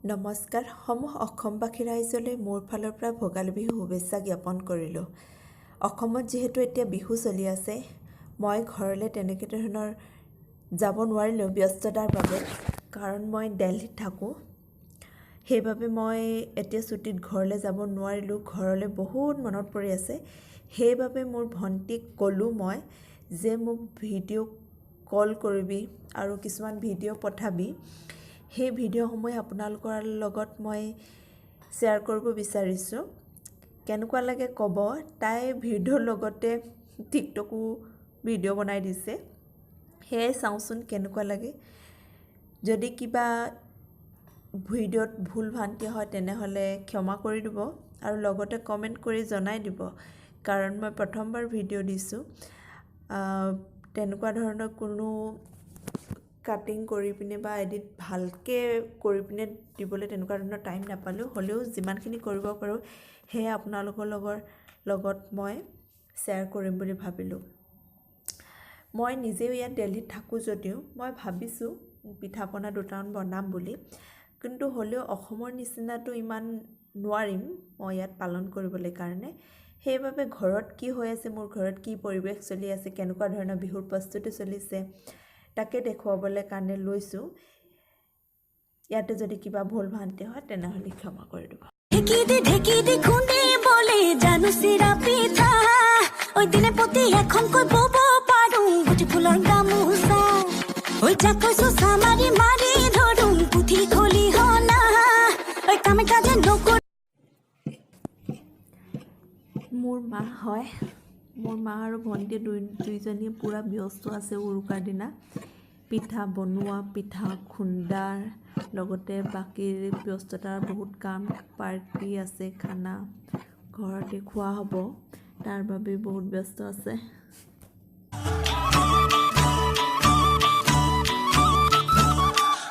নমস্কাৰ সমূহ অসমবাসী ৰাইজলৈ মোৰ ফালৰ পৰা ভোগালী বিহু শুভেচ্ছা জ্ঞাপন কৰিলোঁ। অসমত যিহেতু এতিয়া বিহু চলি আছে, মই ঘৰলৈ তেনেকৈ ধৰণৰ যাব নোৱাৰিলোঁ ব্যস্ততাৰ বাবে, কাৰণ মই দেলহিত থাকোঁ। সেইবাবে মই এতিয়া ছুটীত ঘৰলৈ যাব নোৱাৰিলোঁ। ঘৰলৈ বহুত মনত পৰি আছে। সেইবাবে মোৰ ভণ্টিক ক'লোঁ মই যে মোক ভিডিঅ' কল কৰিবি আৰু কিছুমান ভিডিঅ' পঠাবি। সেই ভিডিঅ'সমূহ আপোনালোকৰ লগত মই শ্বেয়াৰ কৰিব বিচাৰিছোঁ। কেনেকুৱা লাগে ক'ব। তাই ভিডিঅ'ৰ লগতে টিকটকো ভিডিঅ' বনাই দিছে। সেয়াই চাওঁচোন কেনেকুৱা লাগে। যদি কিবা ভিডিঅ'ত ভুল ভ্ৰান্তি হয়, তেনেহ'লে ক্ষমা কৰি দিব আৰু লগতে কমেণ্ট কৰি জনাই দিব, কাৰণ মই প্ৰথমবাৰ ভিডিঅ' দিছোঁ। তেনেকুৱা ধৰণৰ কোনো কাটিং কৰি পিনে বা এডিট ভালকৈ কৰি পিনে দিবলৈ তেনেকুৱা ধৰণৰ টাইম নাপালোঁ। হ'লেও যিমানখিনি কৰিব পাৰোঁ, সেয়া আপোনালোকৰ লগত মই শ্বেয়াৰ কৰিম বুলি ভাবিলোঁ। মই নিজেও ইয়াত দেলহিত থাকোঁ যদিও মই ভাবিছোঁ পিঠা পনা দুটামান বনাম বুলি, কিন্তু হ'লেও অসমৰ নিচিনাতো ইমান নোৱাৰিম মই ইয়াত পালন কৰিবলৈ কাৰণে। সেইবাবে ঘৰত কি হৈ আছে, মোৰ ঘৰত কি পৰিৱেশ চলি আছে, কেনেকুৱা ধৰণৰ বিহুৰ প্ৰস্তুতি চলিছে, তাকে দেখুৱাবলৈ কাৰণে লৈছোঁ। ইয়াতে যদি কিবা ভুল ভ্ৰান্তি হয়, তেনেহ'লে ক্ষমা কৰি দিব। ঢেকি দি ঢেকি দি খুন্দিবলে জানো চিৰা পিঠা। ঐ দিনে প্ৰতি এখনকৈ বব পাৰো গুটি ফুলৰ গামোচা। ঐ জাকৈ চোচা মাৰি মাৰি ধৰো পুঠি খলিহনা। ঐ কামে কাজে নকৰ মোৰ মা হয়। মোৰ মা আৰু ভণ্টি দুইজনীয়ে পূৰা ব্যস্ত আছে। উৰুকাৰ দিনা পিঠা বনোৱা, পিঠা খুন্দাৰ লগতে বাকী ব্যস্ততাৰ বহুত কাম, পাৰ্টি আছে, খানা ঘৰতে খোৱা হ'ব, তাৰ বাবে বহুত ব্যস্ত আছে।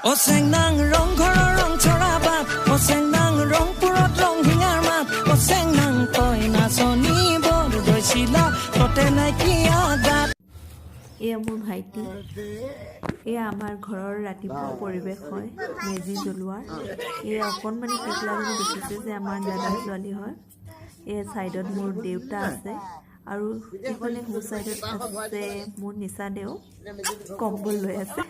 অ চেংনাং ৰংঘৰৰ ৰং চৰা বাট, অ চেংনাং ৰংপুৰত ৰংশিঙাৰ মাত, অ চেংনাং তই নাচনী বৰ গৈছিলা ততে নাইকিয়া গাত। এয়া মোৰ ভাইটি। এয়া আমাৰ ঘৰৰ ৰাতিপুৱা পৰিৱেশ হয় মেজি জ্বলোৱাৰ। এয়া অকণমানি টিকলাজনী দেখিছে যে আমাৰ দাদাৰ ছোৱালী হয়। এয়া ছাইডত মোৰ দেউতা আছে আৰু ইফালে সোঁ ছাইডত আছে মোৰ নিচা দেউ, কম্বল লৈ আছে।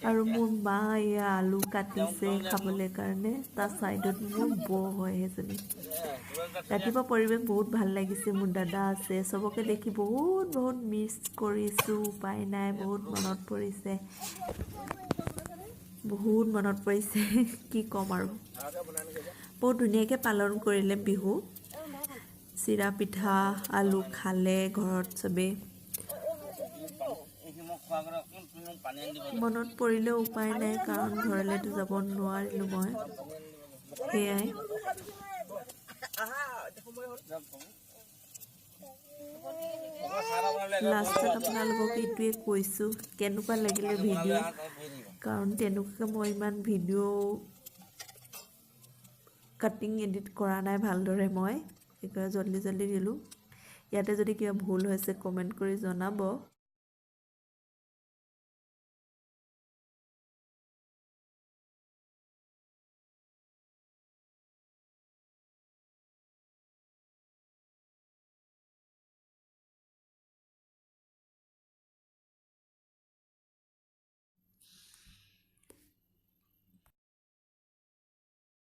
আৰু মোৰ মা এয়া আলু কাটিছে খাবলৈ কাৰণে। তাৰ ছাইডত মোৰ বৌ হয় সেইজনী। ৰাতিপুৱা পৰিৱেশ বহুত ভাল লাগিছে। মোৰ দাদা আছে, চবকে দেখি বহুত বহুত মিছ কৰিছোঁ। উপায় নাই, বহুত মনত পৰিছে, বহুত মনত পৰিছে, কি ক'ম আৰু। বহুত ধুনীয়াকৈ পালন কৰিলে বিহু। চিৰা পিঠা আলু খালে ঘৰত চবেই। মনত পৰিলেও উপায় নাই, কাৰণ ঘৰলৈতো যাব নোৱাৰিলোঁ মই। সেয়াই। লাষ্টত আপোনালোকক এইটোৱে কৈছোঁ, কেনেকুৱা লাগিলে ভিডিঅ', কাৰণ তেনেকুৱাকৈ মই ইমান ভিডিঅ' কাটিং এডিট কৰা নাই ভালদৰে মই, সেইকাৰণে জল্দি জল্দি দিলোঁ। ইয়াতে যদি কিবা ভুল হৈছে, কমেণ্ট কৰি জনাব।